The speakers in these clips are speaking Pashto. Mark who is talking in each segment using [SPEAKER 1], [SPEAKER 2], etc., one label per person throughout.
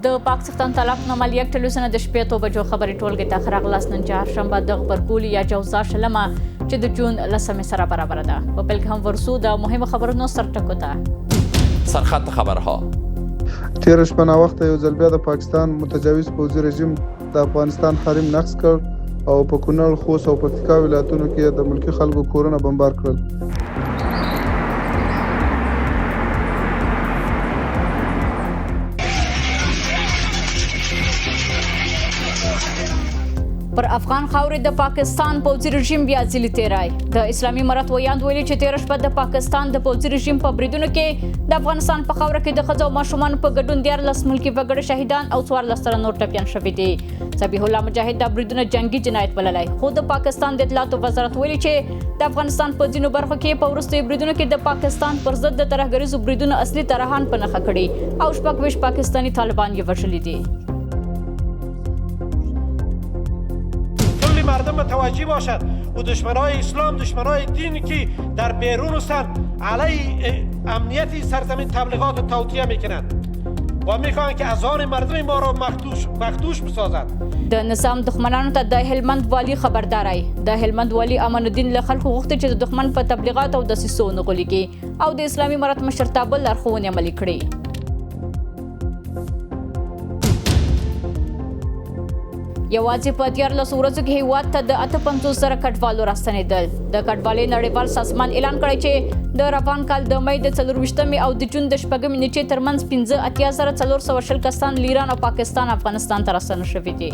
[SPEAKER 1] د پاک څښتن تعالی په نامه لیک ټلویزیون د شپې 8 بجو خبري ټولګې ته ښه راغلاست. نن چهارشنبه د غبرګولي یا جوزا 20مه چې د جون 10مې سره برابره ده. په پیل کې هم ورسو د مهمو خبرونو سرټکو ته.
[SPEAKER 2] سرخط خبرها.
[SPEAKER 3] تېره شپه ناوخته یو ځل بیا د پاکستان متجاوز پوځي رژیم د افغانستان حریم نقض کړ او په کونړ، خوست او پکتیکا ولایتونو کې یې د ملکي خلکو کورونه بمبار کړل.
[SPEAKER 1] پر افغان خاورې د پاکستان پوځي رژیم بیا ځلي تیری. د اسلامي امارت ویاند ویلي چې تېره شپه د پاکستان د پوځي رژیم په بریدونو کې د افغانستان په خاوره کې د ښځو او ماشومانو په ګډون 13 ملکي وګړي شهیدان او 14 تنه نور ټپیان شوي دي. ذبیح الله مجاهد دا بریدونه جنګي جنایت بللی، خو د پاکستان د اطلاعاتو وزارت ویلي چې د افغانستان په ځینو برخو کې په وروستیو بریدونو کې د پاکستان پر ضد د ترهګریزو بریدونو اصلي طراحان په نښه کړي او 26 پاکستاني طالبان یې وژلي دي.
[SPEAKER 4] کل مردم متوجه باشد و دشمنای اسلام، دشمنای دین که در بیرون هستند علیه امنیت سرزمین تبلیغات و توطیه میکنند و میخواهند که اذهان مردم ما را مخدوش بسازند.
[SPEAKER 1] د نظام دښمنانو ته د هلمند والي خبرداری. د هلمند والي امان الدین له خلکو غوښتي چې د دښمن په تبلیغاتو او دسیسو ونه غولېږي او د اسلامي امارت مشرتابه لارښوونې عملي کړي. یوازې په 13 ورځو کې هیواد ته د 58 زره کډوالو راستنېدل. د کډوالۍ نړیوال سازمان اعلان کړی چې د روان کال د مې د 24مې او د جون د 6مې نیټې ترمنځ 85420 کسان له ایران او پاکستان افغانستان ته راستانه شوي دي.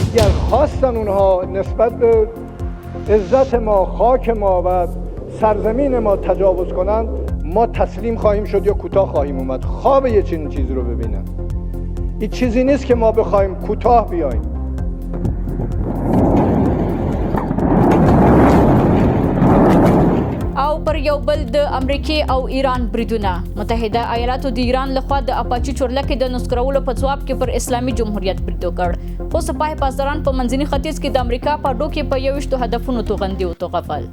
[SPEAKER 5] اگر خواستن اونها نسبت به عزت ما، خاک ما و سرزمین ما تجاوز کنند، ما تسلیم خواهیم شد یا کوتاه خواهیم اومد. خواب یه چنین چیزی رو ببینن، این چیزی نیست که ما بخوایم کوتاه بیایم.
[SPEAKER 1] او پر یو بل د امریکې او ایران بریدونه. متحده ایالاتو د ایران لخوا د اپاچي چورلکې د نسکورولو په ځواب کې پر اسلامي جمهوریت برید وکړ، خو سپاه پاسداران په منځني ختیځ کې د امریکا په اډو کې په 21 هدفونو توغندي وتوغول.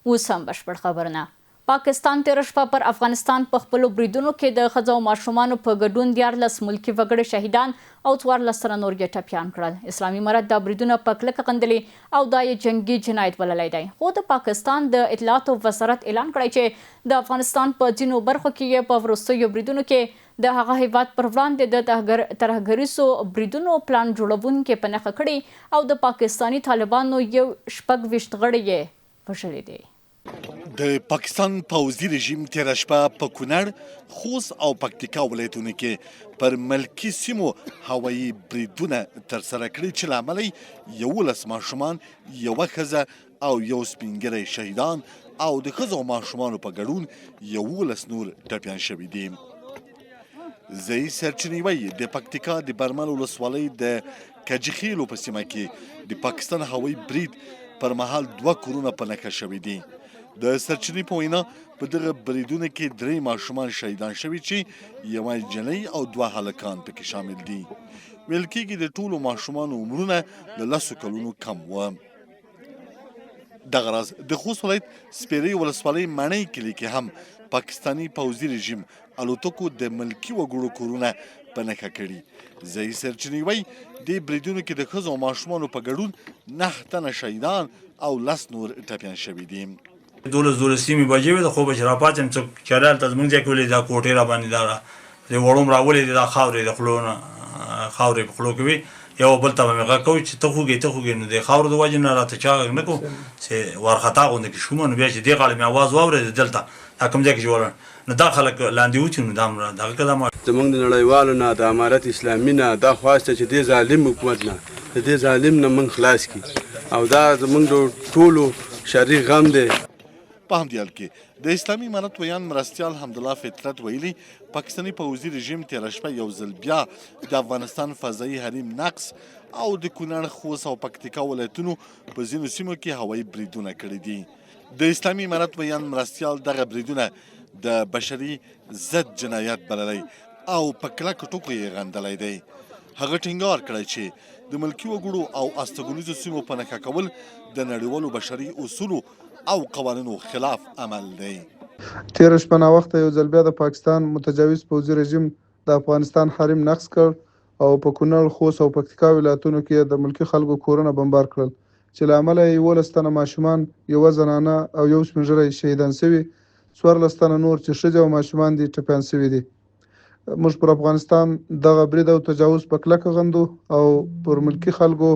[SPEAKER 1] اوس هم بشپړ خبرونه. پاکستان تېره شپه پر افغانستان په خپلو بریدونو کې د ښځو او ماشومانو په ګډون 13 ملکي وګړي شهیدان او 14 تنه نور یې ټپیان کړل. اسلامي امارت دا بریدونه په کلکه غندلي او دا یې جنګي جنایت بللی دی، خو د پاکستان د اطلاعاتو وزارت اعلان کړی چې د افغانستان په ځینو برخو کې یې په وروستیو بریدونو کې د هغه هیواد پر وړاندې د ترهګریزو بریدونو پلان جوړونکي په نښه کړي او د پاکستاني طالبانو یو 26 غړي یې وژلي دي.
[SPEAKER 6] د پاکستان پوځي رژیم تېره شپه په کونړ، خوست او پکتیکا ولایتونو کې پر ملکي سیمو هوایي بریدونه ترسره کړي چې له امله یې 11 ماشومان، یوه ښځه او یو سپینږیری شهیدان او د ښځو او ماشومانو په ګډون 11 نور ټپیان شوي دي. ځایي سرچینې وایي د پکتیکا د برمل ولسوالۍ د کجخیلو په سیمه کې د پاکستان هوایي برید پر مهال 2 کورونه په نښه شوي دي. د سرچینې په وینا په دغه بریدونو کې 3 ماشومان شهیدان شوي چې یوه نجلۍ او 2 هلکان پکې شامل دي. ویل کېږي د ټولو ماشومانو عمرونه له 10 کلونو کم وه. دغه راز د خوست ولایت سپېرې ولسوالۍ مڼۍ کلي کې هم پاکستاني پوځي رژیم الوتکو د ملکي وګړو کورونه په نښه کړي. ځایي سرچینې وایي دې بریدونو کې د ښځو او ماشومانو په ګډون 9 تنه شهیدان او 10 نور ټپیان شوي دي.
[SPEAKER 7] 12 نیمې بجې وې، د خوبه چې راپاڅېم څوک چې هلته زموږ ځای کې ولید دا کوټې راباندې دا دې وړوم راولېدې، دا خاورې د خولو نه خاورې په خولو کې وې. یو بل ته به مې غږ کوو چې ته خوږې، ته خوږې، نو د خاورو د وجې نه راته چا غږ نه کوو چې وارخطا غوندې کې شوم. نو بیا چې دې غاړې مې اواز واورېد دلته دا کوم ځای کې چې ولاړ، نو دا خلک لاندې وتي، نو دا هم دغه که دا ما
[SPEAKER 8] زمونږ د نړیوالو نه، د امارت اسلامي نه دا خواست چې دې ظالم حکومت نه، د دې ظالم نه موږ خلاص کړي او دا زمونږ د ټولو شري غم دی.
[SPEAKER 6] په همدې حال کې د اسلامي امارت ویاند مرستیال حمدالله فطرت ویلي پاکستاني پوځي رژیم تېره شپه یو ځل بیا د افغانستان فضایي حریم نقض او د کونړ، خوست او پکتیکا ولایتونو په ځینو سیمو کې هوایي بریدونه کړي دي. د اسلامي امارت ویاند مرستیال دغه بریدونه د بشري ضد جنایت بللی او په کلکو ټکو یې غندلی دی. هغه ټینګار کړی چې د ملکي وګړو او استوګنیزو سیمو په نښه کول د نړیوالو بشري اصولو او قوانینو خلاف عمل دی.
[SPEAKER 3] تېره شپه ناوخته یو ځل بیا د پاکستان متجاوز پوځي رژیم د افغانستان حریم نقض کړ او په کونړ، خوست او پکتیکا ولایتونو کې یې د ملکي خلکو کورونه بمبار کړل چې له امله یې 11 تنه ماشومان، یوه زنانه او یو سپین ږیری شهیدان شوي، 14 تنه نور چې ښځې او ماشومان دي ټپیان شوي دي. موږ پر افغانستان دغه برید او تجاوز په کلکه غندو او پر ملکي خلکو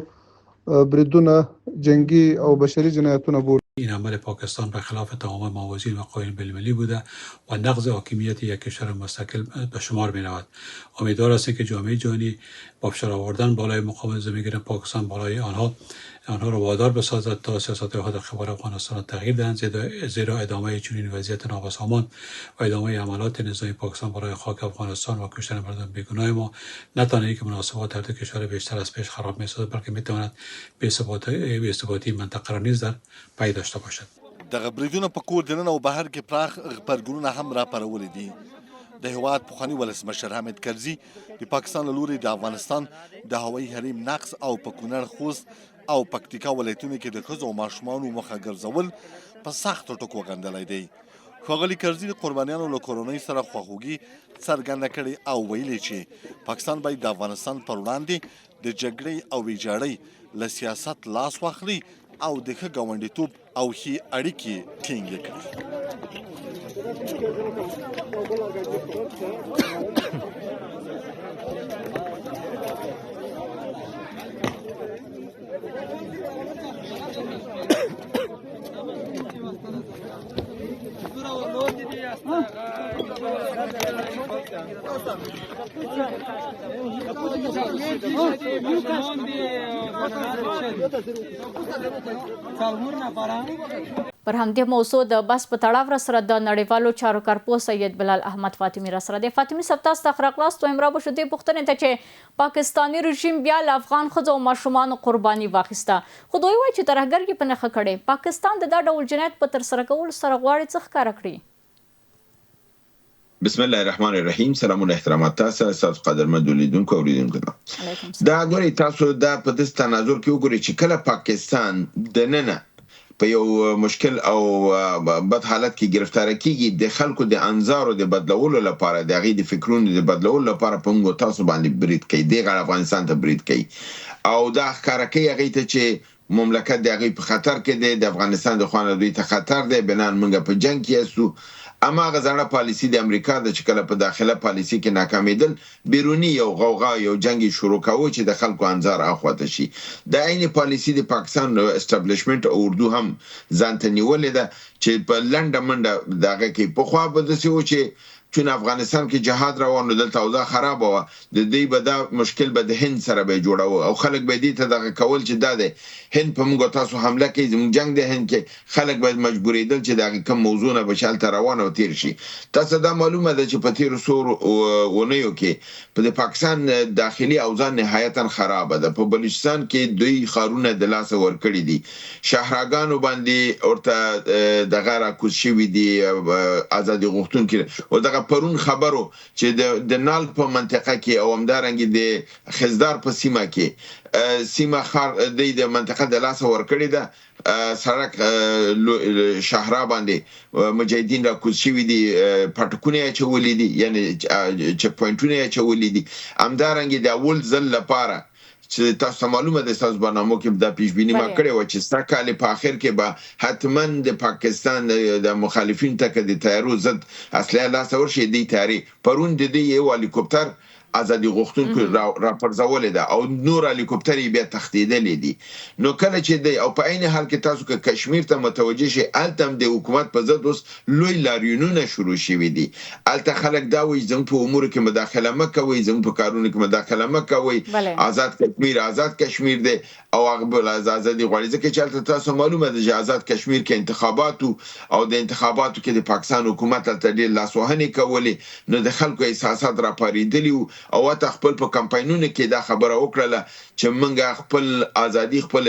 [SPEAKER 3] بریدونه جنګي او بشري جنایتونه بولو.
[SPEAKER 9] این عمل پاکستان بر خلاف تمام موازین و قوانین بین‌المللی بوده و نقض حاکمیت یک کشور مستقل به شمار می رود. امیدوار هستیم که جامعه جهانی با فشار آوردن بالای مقام نظامی پاکستان بالای آنها آنها را وادار بسازد تا سیاست خود در قبال افغانستان را تغییر دهند، زیرا ادامه چنین وضعیت نابسامان و ادامه عملات نظامی پاکستان برای خاک افغانستان و کشتن مردم بیگناه ما نه تنها که مناسبات هر دو کشور بیشتر از پیش خراب می‌سازد، بلکه می‌تواند بی‌ثباتی منطقه را نیز در پی داشته باشد.
[SPEAKER 6] دغه بریدونه په کور دننه او بهر کې پراخ غبرګونونه هم راپارولي دي. د هیواد پخواني ولسمشر حامد کرزي د پاکستان له لوري د افغانستان د هوایي حریم نقض او په کونړ، خوست او پکتیکا ولایتونو کې د ښځو او ماشومانو مخه ګرځول په سختو ټکو غندلی دی. ښاغلي کرزي د قربانیانو له کورنۍ سره خواخوږي څرګنده کړې او ویلي چې پاکستان باید د افغانستان پر وړاندې د جګړې او ویجاړۍ له سیاست لاس واخلي او د ښه ګاونډیتوب او ښې اړیکې ټینګې کړي.
[SPEAKER 1] پر همدې موضوع د بحث په تړاو راسره د نړیوالو چارو کارپوه سید بلال احمد فاطمي راسره دی. فاطمي صاحب، تاسو ته ښه راغلاست وایم. را به شو دې پوښتنې ته چې پاکستاني رژیم بیا له افغان ښځو او ماشومانو قرباني واخیسته، خو دوی وایي چې ترهګر یې په نښه کړي. پاکستان د دا ډول جنایت په ترسره کولو سره غواړي څه ښکاره کړي؟
[SPEAKER 10] بسم الله الرحمن الرحیم. سلامونه احترامات تاسو ستاسو قدرمندو لیدونکو او اوریدونکو ته. دا ګورئ تاسو دا په داسې تناظر کې وګورئ چې کله پاکستان دننه په یو مشکل او بد حالت کې ګرفتار کیږي، د خلکو د انظارو د بدلولو لپاره، د هغې د فکرونو د بدلولو لپاره په موږ تاسو باندې برید کوي، دې غاړه افغانستان ته برید کوي او دا ښکاره کوي هغې ته چې مملکت د هغوی په خطر کې دی، د افغانستان د خوا نه دوی ته خطر دی، بناً موږ په جنګ کې یاستو. هماغه زړه پالیسي د امریکا ده چې کله په داخله پالیسي کې ناکامېدل، بیروني یو غوغا یو جنګ یې شروع کاوه چې د خلکو انظار اخوا ته شي. د عین پالیسي د پاکستان اسټبلشمنټ او اردو هم ځان ته نیولې ده چې په لنډه منډه دغه کوي. پخوا به داسې و چې چون افغانستان کې جهاد روان و، دلته اوضاع خرابه وه، د دوی به دا مشکل به د هند سره به یې جوړاوه او خلک به یې دې ته دغه کول چې دا دی هند په موږ او تاسو حمله کوي، زموږ جنګ دی هند کې، خلک به مجبورېدل چې د هغې کوم موضوع نه به چې هلته روان او تېر شي. تاسو ته دا معلومه ده چې په تېرو څو اونیو کې په د پاکستان داخلي اوضاع نهایتاً خرابه ده، په بلوچستان کې دوی ښارونه د لاسه ورکړي دي، شاهراګانو باندې ورته دغه راکوز شوي دي ازادي غوښتونکي او دغه پرون خبر و چې د نال په منطقه کې او همدارنګه د خضدار په سیمه کې سیمه ښار دی د منطقه د لاسه ورکړې ده، سړک شاهراه باندې مجاهدین راکوز شوي دي، پاټکونه یې اچولي دي، یعنې چک پوینټونه یې اچولي دي. همدارنګه د اول ځل لپاره چې تاسو ته معلومه ده، ستاسو برنامو کې دا پیشبیني ما کړې وه چې سږ کال په اخر کې به حتما د پاکستان د مخالفین ته که د طیارو ضد اسلحه لاسته ورشي، دوی طیارې پرون د دوی یو هلیکوپتر ازادي غوښتونکو راپرځولې ده او نور هلیکوپتر یې بیا تښتېدلې دي. نو کله چې دی او په عین حال کې تاسو که کشمیر ته متوجه شئ، هلته هم د حکومت په ضد اوس لوی لاریونونه شروع شوي دي. هلته خلک دا وایي چې زموږ په امورو کې مداخله مه کوئ، زموږ په کارونو کې مداخله مه کوئ، ازاد کشمیر ازاد کشمیر دی او هغه بل ازادي غواړي. ځکه چې هلته تاسو معلومه ده چې ازاد کشمیر کې انتخابات وو او د انتخاباتو کې د پاکستان حکومت هلته ډېر لاسوهنې کولې، نو د خلکو احساسات راپارېدلي وو. او حتی خپل په کمپاینونو کې دا خبره وکړله چې مونږ خپل ازادي خپل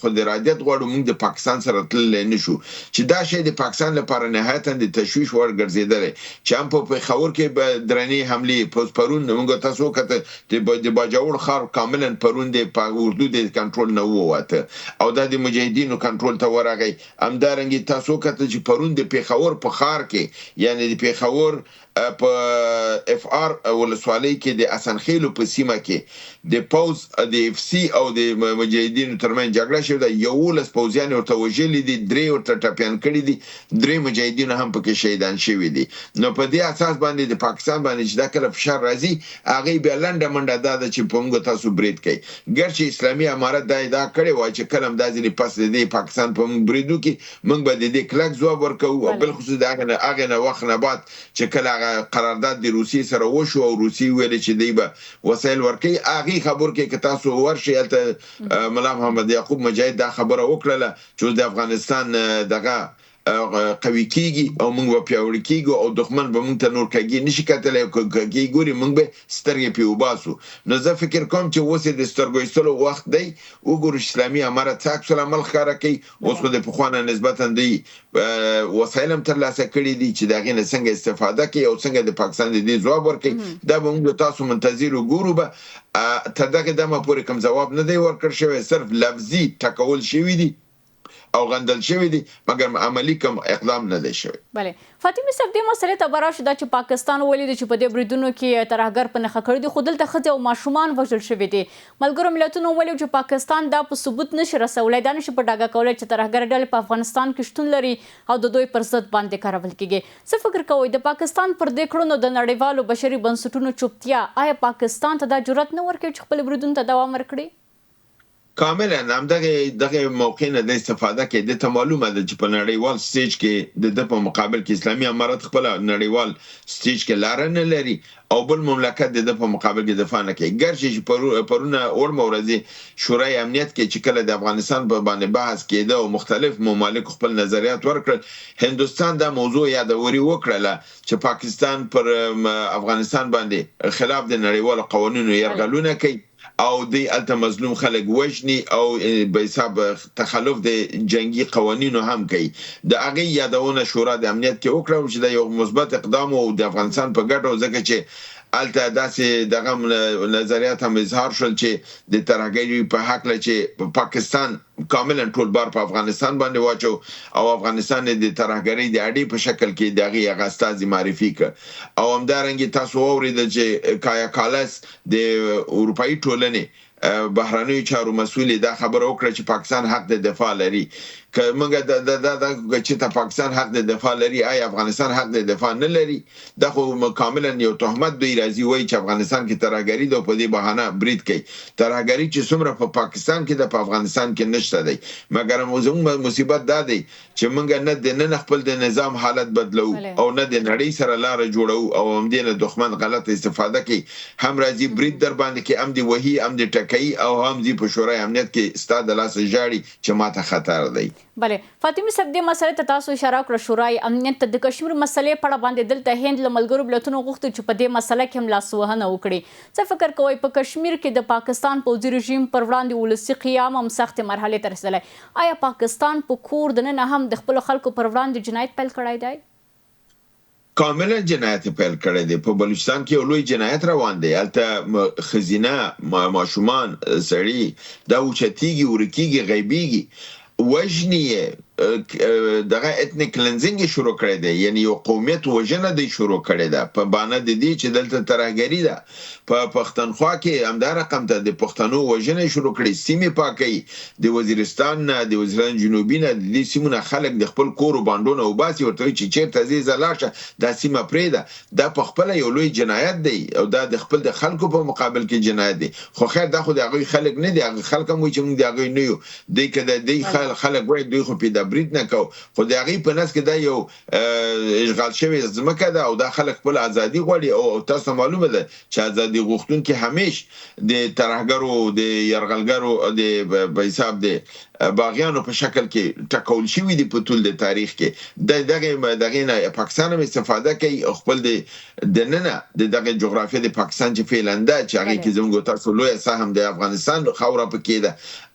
[SPEAKER 10] خود ارادیت غواړو، مونږ د پاکستان سره تللی نه شو، چې دا شی د پاکستان لپاره نهایتاً د تشویش وړ ګرځیدلی چې هم په پیښور کې درنې حملې پرون مونږ تاسو وکتل د باجوړ ښار کاملاً پرون د اردو د کنټرول نه ووته او دا د مجاهدینو کنټرول ته ورغی، همدارنګه تاسو وکتل چې پرون د پیښور په ښار کې یعنې د پیښور په اف آر ولسوالۍ کې د حسن خېلو په سیمه کې د پوځ د اف سي او د مجاهدینو ترمنځ جګړه شوې ده، 11 پوځیان یې ورته وژلي دي، درې یې ورته ټپیان کړي دي، درې مجاهدین هم پکې شهیدان شوي دي. نو په دې اساس باندې د پاکستان باندې چې دا کله فشار راځي هغوی بیا لنډه منډه دا ده چې په موږ تاسو برید کوي. ګرچې اسلامي امارت دا ادعا کړې وه چې کله هم دا ځلې پس له دې پاکستان په موږ برید وکړي موږ به د دې کلک ځواب ورکوو او بالخصوص د هغې نه هغې نه وخت نه بعد چې کله هغه قرارداد د روسیې سره وشو او روسیې وویل چې دوی به وسایل ورکوي هغې خبر کې که تاسو ورشئ هلته ملا محمد یعقوب مجاهد دا خبره وکړله چې اوس د افغانستان دغه قوي کیږي او موږ به پیاوړي کیږو او دښمن به موږ ته نور کږې نشي کتلی او که کږې ګوري موږ به سترګې پرې وباسو. نو زه فکر کوم چې اوس یې د سترګو ایستلو وخت دی، وګورو چې اسلامي امارت څه عکس العمل ښکاره کوي. اوس خو د پخوا نه نسبتاً دوی وسایل هم ترلاسه کړي دي چې د هغې نه څنګه استفاده کوي او څنګه د پاکستان د دې ځواب ورکوي، دا به موږ تاسو منتظر یو، ګورو به. تر دغې دمه پورې کوم ځواب نه دی ورکړ شوی، صرف لفظي ټکول شوي دي او غندل شوي دي، مګر عملي کوم اقدام نه دی شوی.
[SPEAKER 1] بله فاطمي صاحب دې مسئلې ته به راشو، دا چې پاکستان ویلي دي چې په دې بریدونو کې یې ترهګر په نښه کړي دي، خو دلته ښځې او ماشومان وژل شوي دي. ملګرو ملتونو ویلي چې پاکستان دا په ثبوت نه شي رسولی، دا نه شي په ډاګه کولی چې ترهګرې ډلې په افغانستان کې شتون لري او د دوی پر ضد باندې کارول کېږي. څه فکر کوئ د پاکستان پر دې کړنو د نړیوالو بشري بنسټونو چوپتیا آیا پاکستان ته دا جرات نه ورکوي چې خپلو بریدونو ته دوام ورکړي؟
[SPEAKER 10] کاملا همدغې دغې موقع نه دی استفاده کوي، ده ته معلومه ده چې په نړیوال سټیج کې د ده په مقابل کې اسلامي امارت خپله نړیوال سټیج کې لاره نه لري او بل مملکت د ده په مقابل کې دفاع نه کوي، ګرچې چې پرونه اوړمه ورځې شورای امنیت کې چې کله د افغانستان په باندې بحث کېده او مختلف ممالکو خپل نظریات ورکړل، هندوستان دا موضوع یادوري وکړله چې پاکستان پر افغانستان باندې خلاف د نړیوالو قوانینو یرغلونه کوي. او دوی هلته مظلوم خلک وژني او به حساب تخلف د جنګي قوانینو هم کوي. د هغې یادونه شورا د امنیت کې وکړه چې دا یو مثبت اقدام و او د افغانستان په ګټه و، ځکه چې هلته داسې دغه نظریات هم اظهار شول چې د ترهګري په هکله چې پاکستان کاملا ټول بار په افغانستان باندې واچو او افغانستان یې د ترهګرۍ د اډې په شکل کې د هغې هغه استازي معرفي کړ او همدارنګه تاسو واورېدل چې کایا کالس د اروپايي ټولنې بهرنیو چارو مسؤلې دا خبره وکړه چې پاکستان حق د دفاع لري. که موږ دا دا دا که چېرته پاکستان حق د دفاع لري آیا افغانستان حق د دفاع نه لري؟ دا خو کاملا یو تهمت دوی راځي وایي چې افغانستان کې ترهګري ده او په دې بهانه برید کوي. ترهګري چې څومره په پاکستان کې ده په افغانستان کې نشته دی. مګر زموږ مصیبت دا دی چې موږ نه دننه خپل د نظام حالت بدلوو او نه د نړۍ سره لاره جوړوو او همدې نه دښمن غلطه استفاده کوي، هم راځي برید درباندې کوي، هم دې وهي، هم دې ټکوي او هم ځي په شورای امنیت کې ستا د لاسه ژاړي چې ماته خطر دی.
[SPEAKER 1] بله فاطمي صاحب دې مسئلې ته تاسو اشاره وکړه شورای امنیت ته د کشمیر مسئلې په اړه باندې دلته هند له ملګرو ملتونو غوښتي چې په دې مسئله کې هم لاسوهنه وکړي څه فکر کوئ په کشمیر کې د پاکستان پوځي رژیم پر وړاندې ولسي قیام هم سختې مرحلې ته رسیدلی آیا پاکستان په کور دننه هم د خپلو خلکو پر وړاندې جنایت پیل کړی دی؟
[SPEAKER 10] کاملا جنایت یې پیل کړی دی. په بلوچستان کې یو لوی جنایت روان دی، هلته ښځینه، ماشومان، سړي دا اوچتیږي، ورکیږي، غیبیږي، وژني یې، دغه اتنیک کلنزینګ یې شروع کړی دی، یعنی یو قومیت وژنه دوی شروع کړې ده په بانه د دې چې دلته ترهګري ده. په پښتنخوا کې همدا رقم ته د پښتنو وژنه یې شروع کړې، سیمې پاکوي، د وزیرستان نه، د وزیرستان جنوبي نه، د دې سیمو نه خلک د خپل کور و بانډو نه وباسي، ورته وایي چې چېرته ځې ځه لاړ شه، دا سیمه پرېږده. دا په خپله یو لوی جنایت دی او دا د خپل د خلکو په مقابل کې جنایت دی، خو خیر دا خو د هغوی خلک نه دي، هغه خلک هم وایي چې موږ د هغوی نه یو، دوی که د دوی خلک وای دوی خو پرې دا برید نه کاوه، خو د هغوی په نزد کې دا یو اشغال شوې ځمکه ده او دا خلک خپله ازادي غواړي او تاسو ته معلومه ده چې ازادي غوښتونکي همیش د ترهګرو، د یرغلګرو، د په حساب د باغیانو په شکل کې ټکول شوي دي په طول د تاریخ کې د دغه دغه نه پاکستان هم استفاده کوي او خپل د دننه د دغه جغرافیه د پاکستان چې فعلا ده چې هغه کې زموږ تاسو لوی سهم د افغانستان خاوره پکې ده،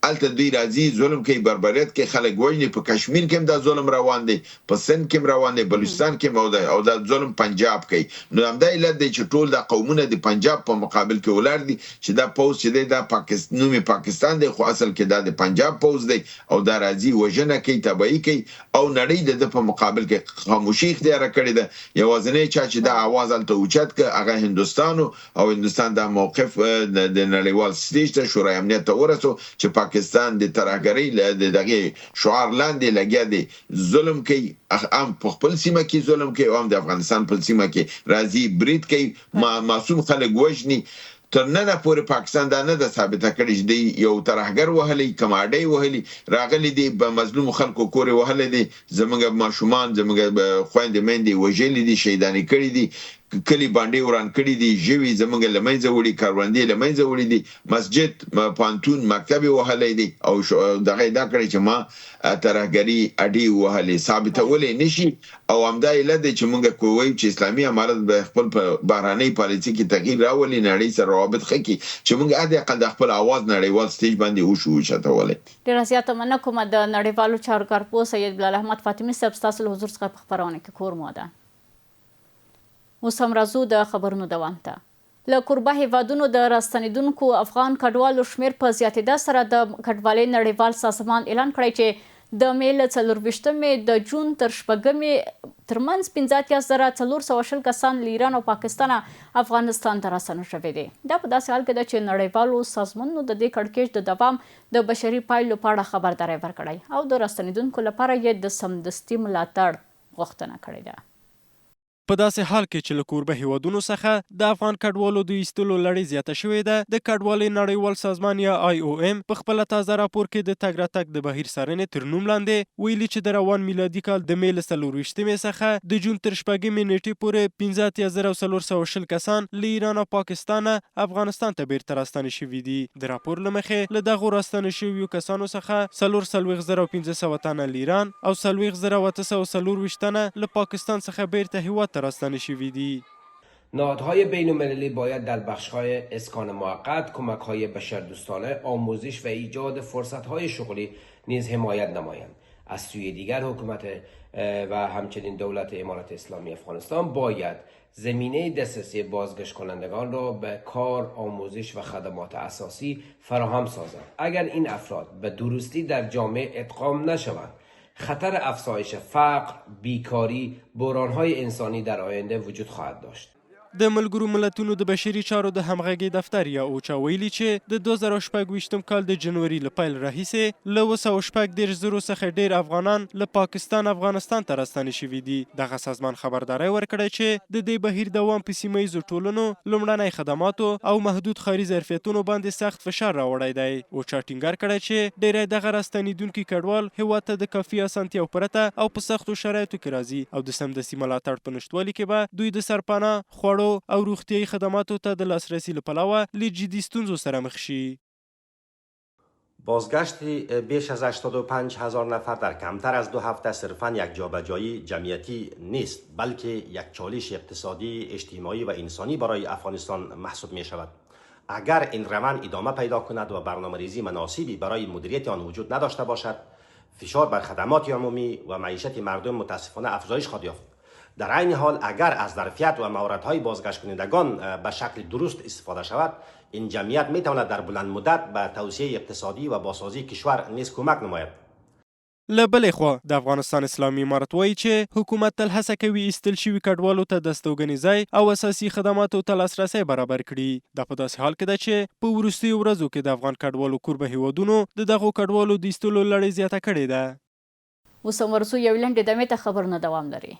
[SPEAKER 10] هلته دوی راځي ظلم کوي، بربریت کوي، خلک وژني. په کشمیر کې هم دا ظلم روان دی، په سند کې هم روان دی، بلوچستان کې هم او دا ظلم پنجاب کوي. نو همدا علت دی چې ټول دا قومونه د پنجاب په مقابل کې ولاړ دي چې دا پوځ چې دی دا پاکستان نوم یې پاکستان دی خو اصل کې دا د پنجاب پوځ دی او دا راځي وژنه کوي، تباهي کوي او نړۍ د ده په مقابل کې خاموشي اختیاره کړې ده. یوازنی چا چې دا اواز هلته اوچت کړ هغه هندوستان و او هندوستان دا موقف د نړیوال سټیج ته، شورای امنیت ته ورسو چې پاکستان د ترهګرۍ د دغې شعار لاندې لګیا دی ظلم کوي، هم په خپل سیمه کې ظلم کوي او هم د افغانستان په سیمه کې راځي برید کوي، معصوم خلک وژني. تر ننه پورې پاکستان دا نه ده ثابته کړې چې دوی یو ترهګر وهلی، کومه اډه یې وهلي، راغلي دي په مظلومو خلکو کور یې وهلی دی، زموږ ماشومان، زموږ خویندې میندې یې وژلي دي، شهیدانې کړي دي، کلي بانډې وران کړي دي، ژوي زموږ له منځه وړي، کروندې یې له منځه وړي دي، مسجد، پوهنتون، مکتب یې وهلی دی او دغه یې دا کړی چې ما ترهګري اډې ووهلې، ثابتولی نه شي او همدا علت دی چې موږ وایو چې اسلامي امارت باید خپل په بهرنۍ پالیسي کې تغییر راولي، نړۍ سره روابط ښه کړي چې موږ حد اقل د خپل اواز نړیوال ستیج باندې وشو اوچتولی.
[SPEAKER 1] ډیره زیاته مننه کوم د نړیوالو چارو کارپوه سید بلال احمد فاطمي صاحب ستاسو له حضور څخه په خپرونه کې کور مو ودان. اوس هم راځو د خبرونو دوام ته. له کوربه هېوادونو د راستنېدونکو افغان کډوالو شمېر په زیاتېدا سره د کډوالۍ نړیوال سازمان اعلان کړی چې د مې له څلورویشتمې د جون تر شپږمې ترمنځ 48520 کسان له ایران او پاکستانه افغانستان ته راستانه شوي دي. دا په داسې حال کې ده چې نړیوالو سازمانونو د دې کړکېچ د دوام د بشري پایلو په اړه خبرداری ورکړی او د راستنېدونکو لپاره یې د سمدستي ملاتړ غوښتنه کړې ده.
[SPEAKER 11] په داسې حال کې چې له کوربه هېوادونو څخه د افغان کډوالو د ایستلو لړۍ زیاته شوې ده، د کډوالۍ نړیوال سازمان یا آی او ایم په خپل تازه راپور کې د تګ راتګ د بهیر څارنې تر نوم لاندې ویلي چې د روان میلادي کال د مې له څلورویشتمې څخه د جون تر شپږمې نېټې پورې 48520 کسان له ایران او پاکستانه افغانستان ته بېرته راستانه شوي دي. د راپور له مخې، له دغو راستانه شویو کسانو څخه 44500 تنه له ایران او 40824 تنه له پاکستان څخه بېرته هېواد ته راستانه شوي دي.
[SPEAKER 12] نهادهای بین المللی باید در بخش‌های اسکان موقت، کمک‌های بشردوستانه، آموزش و ایجاد فرصت‌های شغلی نیز حمایت نمایند. از سوی دیگر حکومت و همچنین دولت امارت اسلامی افغانستان باید زمینه دسترسی بازگشت کنندگان را به کار، آموزش و خدمات اساسی فراهم سازند. اگر این افراد به درستی در جامعه ادغام نشوند، خطر افزایش فقر، بیکاری، بحران‌های انسانی در آینده وجود خواهد داشت.
[SPEAKER 11] د ملګرو ملتونو د بشري چارو د همغږۍ دفتر یا اوچا ویلي چې د 2026 کال د جنوري له پیل راهیسې له 736 زرو څخه ډېر افغانان له پاکستان افغانستان ته راستانه شوي دي. دغه سازمان خبرداری ورکړی چې د دې بهیر دوام په سیمه ییزو ټولنو، لومړنی خدماتو او محدود ښاري ظرفیتونو باندې سخت فشار راوړی دی. اوچا ټینګار کړی چې ډېری دغه راستنېدونکي کډوال هېواد ته د کافي اسانتیاو پرته او په سختو شرایطو کې راځي او د سمدستي ملاتړ په نشتوالي کې به دوی د سرپناه، خوړو او روغتیايي خدماتو ته د لاسرسي له پلوه له جدي ستونزو سره مخ شي.
[SPEAKER 13] بازگشت بیش از 85 هزار نفر در کمتر از دو هفته صرفا یک جابجایی جمعیتی نیست، بلکه یک چالش اقتصادی، اجتماعی و انسانی برای افغانستان محسوب می شود. اگر این روند ادامه پیدا کند و برنامه ریزی مناسبی برای مدیریت آن وجود نداشته باشد، فشار بر خدمات عمومی و معیشت مردم متاسفانه افزایش خواهد یافت. در عین حال اگر از ظرفیت و مهارت‌های بازگشت کنندگان به شکل درست استفاده شود، این جمعیت می‌تواند در بلند مدت به توسعه اقتصادی و بازسازی کشور نیز کمک نماید.
[SPEAKER 11] له بلې خوا د افغانستان اسلامي امارت وايي چې حکومت تل هڅه کوي ایستل شوي کډوالو ته د استوګنې ځای او اساسي خدماتو ته لاسرسی برابر کړي. دا په داسې حال کې ده چې په وروستیو ورځو کې د افغان کډوالو کوربه هېوادونو د دغو کډوالو د ایستلو لړۍ زیاته کړې ده.
[SPEAKER 1] اوس هم ورځو یوې لنډې دمې ته، خبرونه دوام لري.